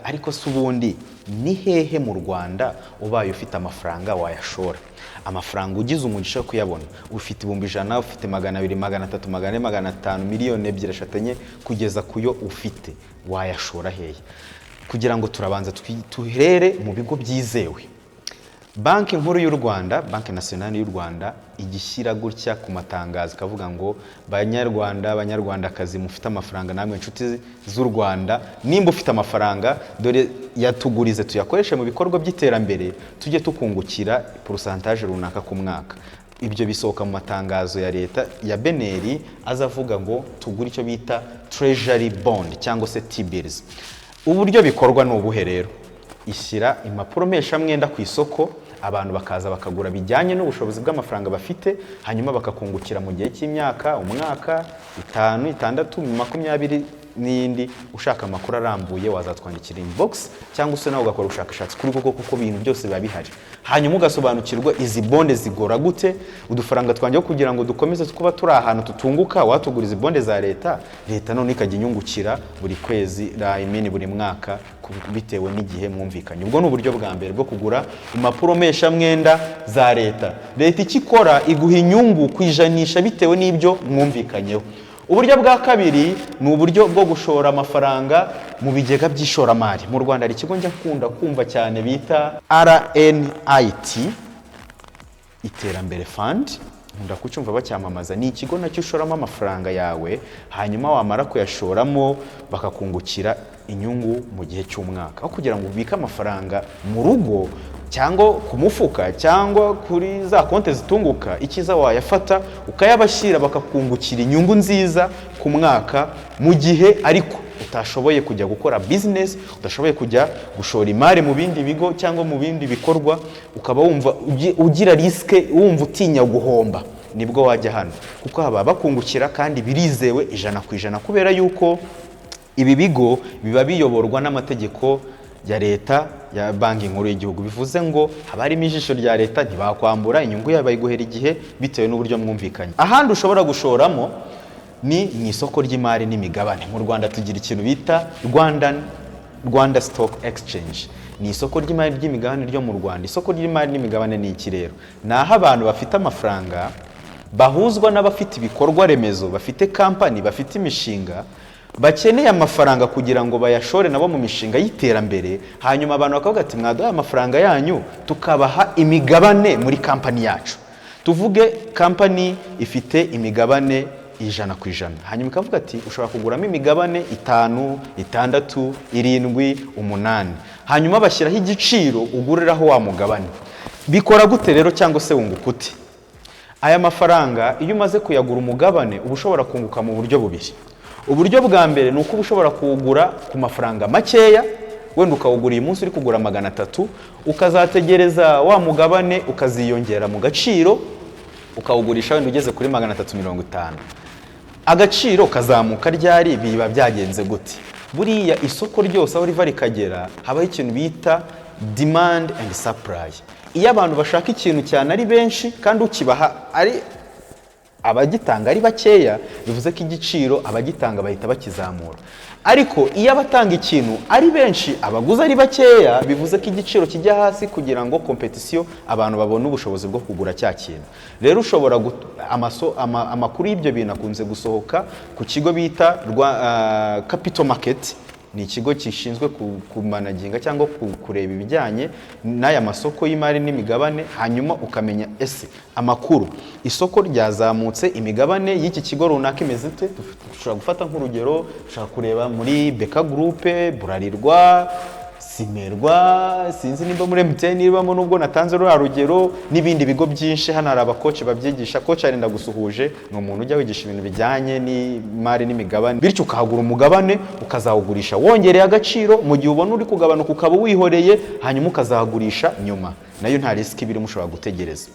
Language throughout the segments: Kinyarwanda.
Ariko se ubundi ni hehe mu Rwanda ubaye ufite amafaranga wayashora? Amafaranga ugize umugisha wo kuyabona, ufite 100,000, ufite 200, 300, 400, 500, miliyoni 2, 3, 4, kugeza ku yo ufite, wayashora hehe? Kugira ngo turabanza tuhere mu bigo byizewe. Banki Nkuru y'u Rwanda, Banki Nasiyonali y'u Rwanda, igishyira gutya ku matangazo ikavuga ngo: "Banyarwanda, Banyarwandakazi mufite amafaranga, namwe inshuti z'u Rwanda, nimba ufite amafaranga, dore yatugurize tuyakoreshe mu bikorwa by'iterambere, tujye tukungukira pourcentage runaka ku mwaka." Ibyo bisohoka mu matangazo ya leta ya BNR, aza avuga ngo tugure icyo bita treasury bond cyangwa se T-bills. Uburyo bikorwa ni ubuhe rero? Ishyira impapuro mpeshamwenda ku isoko, abantu bakaza bakagura bijyanye n'ubushobozi bw'amafaranga bafite, hanyuma bakakungukira mu gihe cy'imyaka, umwaka, 5, 6, 20 n'iyindi. Ushaka amakuru arambuye wazatwandikira inbox, cyangwa se nawe ugakora ubushakashatsi kuri Google, kuko ibintu byose biba bihari, hanyuma ugasobanukirwa izi bond zigora gute. Udufaranga twanjye kugira ngo dukomeze kuba turi ahantu tutunguka, watugura izi bond za leta, leta none ikajya inyungukira buri kwezi, I mean buri mwaka, bitewe n'igihe mwumvikanye. Ubwo ni uburyo bwa mbere bwo kugura impapuro mpeshamwenda za leta. Leta icyo ikora, iguha inyungu ku ijanisha bitewe n'ibyo mwumvikanyeho. Uburyo bwa kabiri ni uburyo bwo gushora amafaranga mu bigega by'ishoramari. Mu Rwanda hari ikigo njya kunda kumva cyane bita RNIT, Iterambere Fund, nkunda kucyumva bacyamamaza. Ni ikigo nacyo ushoramo amafaranga yawe, hanyuma wamara kuyashoramo bakakungukira inyungu mu gihe cy'umwaka. Aho kugira ngo ubike amafaranga mu rugo cyangwa ku mufuka cyangwa kuri za konti zitunguka, icyiza wayafata ukayabashyira bakakungukira inyungu nziza ku mwaka, mu gihe ariko utashoboye kujya gukora business, udashoboye kujya gushora imari mu bindi bigo cyangwa mu bindi bikorwa, ukaba wumva ugira risk, wumva utinya guhomba, nibwo wajya hano, kuko haba bakungukira kandi birizewe 100%, kubera yuko ibi bigo biba biyoborwa n'amategeko ya leta, ya Banki Nkuru y'Igihugu. Bivuze ngo haba harimo ijisho rya leta, ntibakwambura inyungu yawe, bayiguhera igihe bitewe n'uburyo mwumvikanye. Ahandi ushobora gushoramo ni mu isoko ry'imari n'imigabane. Mu Rwanda tugira ikintu bita Rwanda Stock Exchange, ni isoko ry'imari ry'imigabane ryo mu Rwanda. Isoko ry'imari n'imigabane ni iki rero? Ni aho abantu bafite amafaranga bahuzwa n'abafite ibikorwa remezo, bafite kampani, bafite imishinga, bakeneye amafaranga kugira ngo bayashore nabo mu mishinga y'iterambere. Hanyuma abantu bakavuga ati: "Mwaduhaye amafaranga yanyu tukabaha imigabane muri kampani yacu." Tuvuge kampani ifite imigabane 100%, hanyuma ikavuga ati: "Ushobora kuguramo imigabane itanu, itandatu, irindwi, umunani." Hanyuma bashyiraho igiciro uguriraho wa mugabane. Bikora gute rero, cyangwa se wunguka ute? Aya mafaranga iyo umaze kuyagura umugabane, uba ushobora kunguka mu buryo bubiri. Uburyo bwa mbere ni uko uba ushobora kuwugura ku mafaranga makeya, wenda ukawugura uyu munsi uri kugura 300, ukazategereza wa mugabane ukaziyongera mu gaciro, ukawugurisha wenda ugeze kuri 350. Agaciro kazamuka ryari? Biba byagenze gute? Buriya isoko ryose aho riva rikagera habaho ikintu bita demand and supply. Iyo abantu bashaka ikintu cyane ari benshi kandi ukibaha ari abagitanga ari bakeya, bivuze ko igiciro abagitanga bahita bakizamura. Ariko iyo abatanga ikintu ari benshi, abaguzi ari bakeya, bivuze ko igiciro kijya hasi kugira ngo competition, abantu babone ubushobozi bwo kugura cya kintu. Rero ushobora amakuru y'ibyo bintu akunze gusohoka ku kigo bita Capital Market. Ni ikigo gishinzwe kumanaginga cyangwa kureba ibijyanye n'aya masoko y'imari n'imigabane, hanyuma ukamenya ese amakuru, isoko ryazamutse, imigabane y'iki kigo runaka imeze ite. Dushobora gufata nk'urugero, dushobora kureba muri BK Group, Bralirwa, Cimerwa, sinzi nimba muri MTN ibamo nubwo natanze ruriya rugero, n'ibindi bigo byinshi. Hano hari abakoci babyigisha. Coach arenda gusuhuje, ni umuntu ujya wigisha ibintu bijyanye n'imari n'imigabane. Bityo ukahagura umugabane, ukazawugurisha wongereye agaciro, mu gihe ubona uri kugabanuka ukaba wihoreye, hanyuma ukazagurisha nyuma. Nayo nta risk birimo, ushobora gutegereza.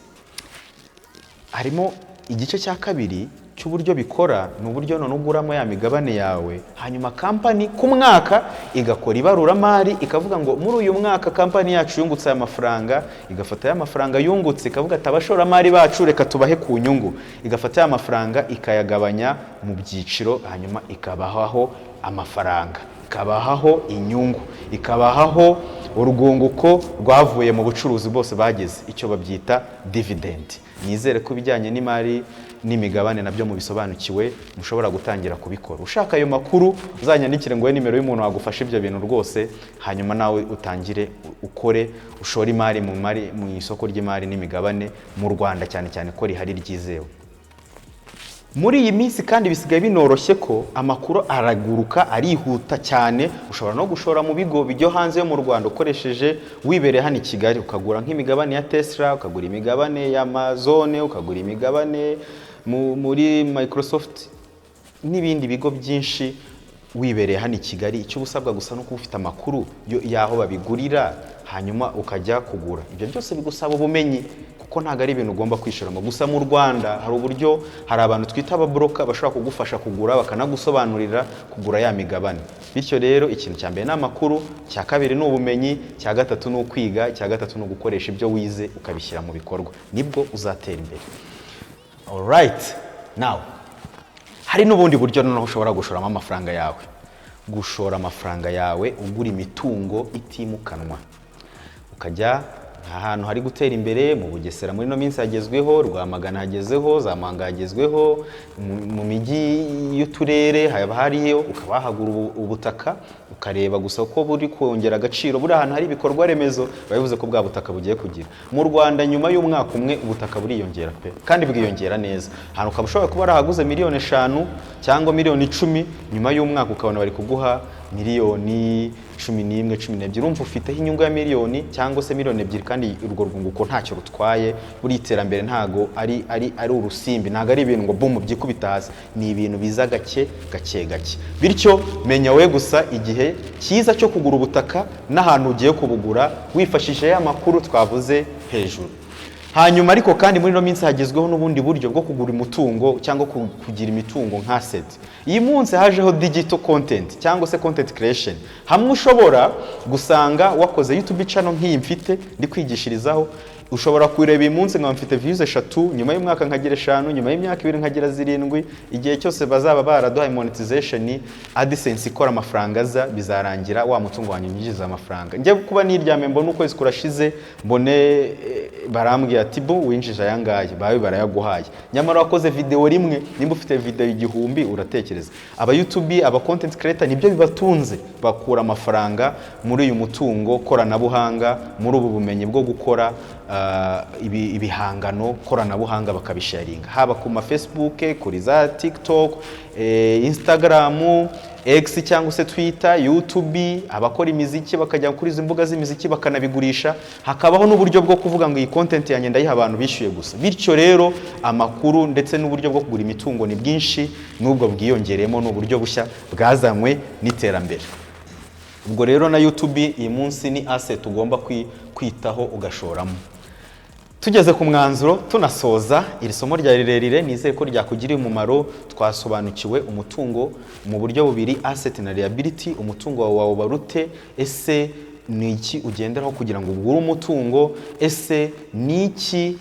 Harimo igice cya kabiri cy'uburyo bikora, ni uburyo none uguramo ya migabane yawe, hanyuma kampani ku mwaka igakora ibaruramari, ikavuga ngo: "Muri uyu mwaka kampani yacu yungutse aya mafaranga." Igafata ya mafaranga yungutse ikavuga ati: "Abashoramari bacu reka tubahe ku nyungu." Igafata ya mafaranga ikayagabanya mu byiciro, hanyuma ikabahaho amafaranga. Ikabahaho inyungu, ikabahaho urwunguko rwavuye mu bucuruzi bwose bagize. Icyo babyita dividend. Nizere ko ibijyanye n'imari n'imigabane nabyo mubisobanukiwe, mushobora gutangira kubikora. Ushaka ayo makuru, uzanyandikire ngo nimero y'umuntu wagufasha ibyo bintu rwose, hanyuma nawe utangire ukore, ushore imari mu isoko ry'imari n'imigabane mu Rwanda, cyane cyane ko rihari ryizewe. Muri iyi minsi kandi bisigaye binoroshye ko amakuru araguruka, arihuta cyane. Ushobora no gushora mu bigo byo hanze yo mu Rwanda ukoresheje wibereye hano i Kigali, ukagura nk'imigabane ya Tesla, ukagura imigabane ya Amazon, ukagura imigabane muri Microsoft n'ibindi bigo byinshi wibereye hano i Kigali. Icyo uba usabwa gusa no kuba ufite amakuru y'aho babigurira, hanyuma ukajya kugura. Ibyo byose bigusaba ubumenyi, kuko ntabwo ari ibintu ugomba kwishoramo gusa. Mu Rwanda hari uburyo, hari abantu twita aba broker bashobora kugufasha kugura, bakanagusobanurira kugura ya migabane. Bityo rero, ikintu cya mbere ni amakuru, icya kabiri ni ubumenyi, icya gatatu ni ukwiga, icya gatatu ni ugukoresha ibyo wize ukabishyira mu bikorwa, nibwo uzatera imbere. Alright, now hari n'ubundi buryo noneho ushobora gushoramo amafaranga yawe: gushora amafaranga yawe ugura imitungo itimukanwa, ukajya ahantu hari gutera imbere. Mu Bugesera muri ino minsi hagezweho, Rwamagana hagezeho, za Muhanga hagezweho, mu mijyi y'uturere haba hariyo, ukaba wahagura ubutaka, ukareba gusa ko buri kongera agaciro. Buri ahantu hari ibikorwa remezo biba bivuze ko bwa butaka bugiye kugira. Mu Rwanda nyuma y'umwaka umwe ubutaka buriyongera pe, kandi bwiyongera neza. Ahantu ukaba ushobora kuba warahaguze miliyoni 5 cyangwa miliyoni 10, nyuma y'umwaka ukabona bari kuguha miliyoni 11, 12. Urumva ufiteho inyungu ya miliyoni cyangwa se miliyoni 2, kandi urwo rwunguko ntacyo rutwaye. Buri iterambere ntago ari urusimbi, ntago ari ibintu ngo boom byikubita hasi, ni ibintu biza gake gake gake. Bityo menya we gusa igihe cyiza cyo kugura ubutaka n'ahantu ugiye kubugura, wifashishije ya makuru twavuze hejuru. Hanyuma ariko kandi muri ino minsi hagezweho n'ubundi buryo bwo kugura umutungo cyangwa kugira imitungo nka asset. Iyi munsi hajeho digital content cyangwa se content creation, hamwe ushobora gusanga wakoze YouTube channel nk'iyi mfite ndi kwigishirizaho. Ushobora kureba uyu munsi nkaba mfite views 3, nyuma y'umwaka nkagira 5, nyuma y'imyaka 2 nkagira 7. Igihe cyose bazaba baraduhaye monetization, AdSense ikora, amafaranga aza, bizarangira wa mutungo wanjye unyinjiza amafaranga. Njye kuba niryamye mbone ukwezi kurashize, mbone barambwiye ati: "Bu winjije aya ngaya," bawe barayaguhaye, nyamara wakoze video rimwe. Nimba ufite video 1000, uratekereza. Aba YouTube, aba content creator, nibyo bibatunze, bakura amafaranga muri uyu mutungo koranabuhanga, muri ubu bumenyi bwo gukora ibihangano koranabuhanga, bakabisharinga haba ku ma Facebook, kuri za TikTok, Instagram, X cyangwa se Twitter, YouTube. Abakora imiziki bakajya kuri izi mbuga z'imiziki bakanabigurisha. Hakabaho n'uburyo bwo kuvuga ngo iyi content yanjye ndayiha abantu bishyuye gusa. Bityo rero amakuru ndetse n'uburyo bwo kugura imitungo ni bwinshi, n'ubwo bwiyongereyemo, ni uburyo bushya bwazanywe n'iterambere. Ubwo rero na YouTube iyi munsi ni asset ugomba kwitaho ugashoramo. Tugeze ku mwanzuro, tunasoza iri somo rya rirerire, nizeye ko ryakugiriye umumaro. Twasobanukiwe umutungo mu buryo bubiri, asset na liability. Umutungo wawe wawubara ute? Ese ni iki ugenderaho kugira ngo ugure umutungo? Ese ni iki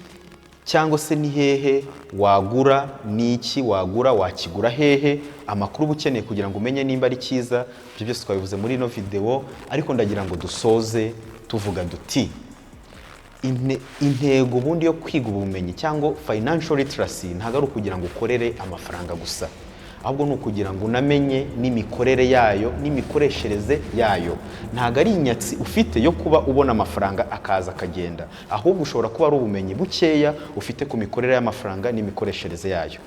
cyangwa se ni hehe wagura? Ni iki wagura? Wakigura hehe? Amakuru uba ukeneye kugira ngo umenye nimba ari cyiza, ibyo byose twabivuze muri ino videwo. Ariko ndagira ngo dusoze tuvuga duti: intego ubundi yo kwiga ubumenyi cyangwa financial literacy ntabwo ari ukugira ngo ukorere amafaranga gusa, ahubwo ni ukugira ngo unamenye n'imikorere yayo n'imikoreshereze yayo. Ntabwo ari inyatsi ufite yo kuba ubona amafaranga akaza akagenda, ahubwo ushobora kuba ari ubumenyi bukeya ufite ku mikorere y'amafaranga n'imikoreshereze yayo.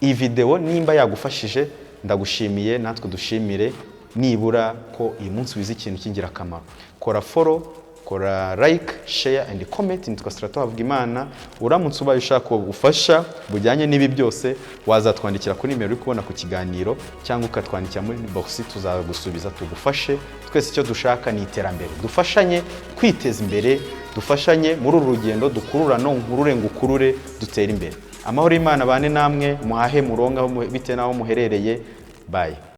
Iyi videwo nimba yagufashije, ndagushimiye. Natwe dushimire nibura ko uyu munsi wize ikintu cy'ingirakamaro. Kora follow, kora like, share and comment. Nitwa Strato Havugimana. Uramutse ubaye ushaka ubufasha bujyanye n'ibi byose, wazatwandikira kuri nimero uri kubona ku kiganiro cyangwa ukatwandikira muri inbox, tuzagusubiza tugufashe. Twese icyo dushaka ni iterambere, dufashanye kwiteza imbere, dufashanye muri uru rugendo, dukururano, nkurure ngukurure, dutere imbere. Amahoro y'Imana bane namwe, muhahe muronga bitewe n'aho muherereye. Bye.